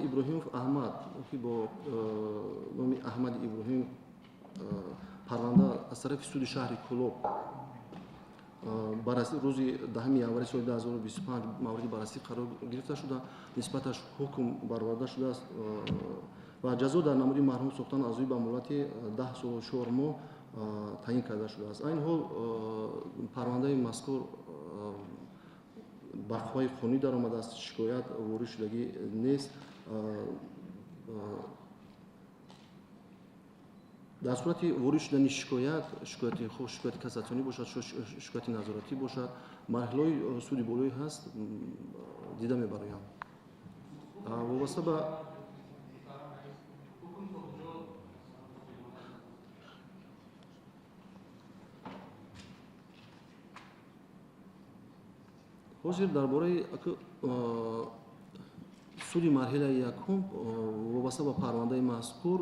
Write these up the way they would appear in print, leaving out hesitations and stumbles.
Иброҳимов Аҳмад, ки бо номи Аҳмади Иброҳим парванда аз тарафи суди шаҳри Кӯлоб баррасӣ рӯзи 10 январи соли 2025 мавриди баррасӣ қарор гирифта шуда, нисбаташ ҳукм бароварда шудааст ва ҷазо дар намуди маҳрум сохтан аз озодӣ ба муҳлати 10 солу 4 моҳ таъин карда шудааст. Айни ҳол парвандаи мазкур ба қувваи қонунӣ даромадааст, шикоят ворид шудагӣ нест. Дар сурати ворид шудани шикоят, шикояти хоҳ шикояти кассатсионӣ бошад, шикояти назоратӣ бошад, марҳилаҳои суди болоӣ ҳаст, дида мебароянд. Вобаста ба ҳозир дар бораи суди марҳилаи якум вобаста ба парвандаи мазкур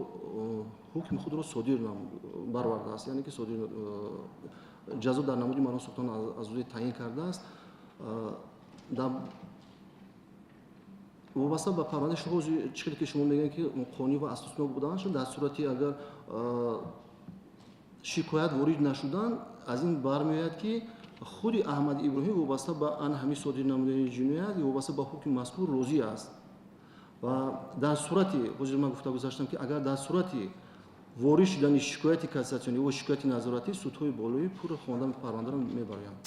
ҳукми худро содир баровардааст, яъне ки содир ҷазо дар намуди маҳрум сохтан аз озодӣ таъин кардааст. Вобаста ба парвандаи шумо чӣ хеле ки шумо мегӯед, ки қонунӣ ва асоснок буданашон, дар сурати агар шикоят ворид нашудан, аз ин бармеояд, ки худи Аҳмади Иброҳим вобаста ба ан ҳамин содир намудани ҷиноят вобаста ба ҳукми мазкур розӣ аст. Ва дар сурати, ҳозир ман гуфта гузаштам, ки агар дар сурати ворид шудани шикояти кассатсионӣ ё шикояти назоратӣ, судҳои болоӣ пурра хондани парвандаро мебароянд.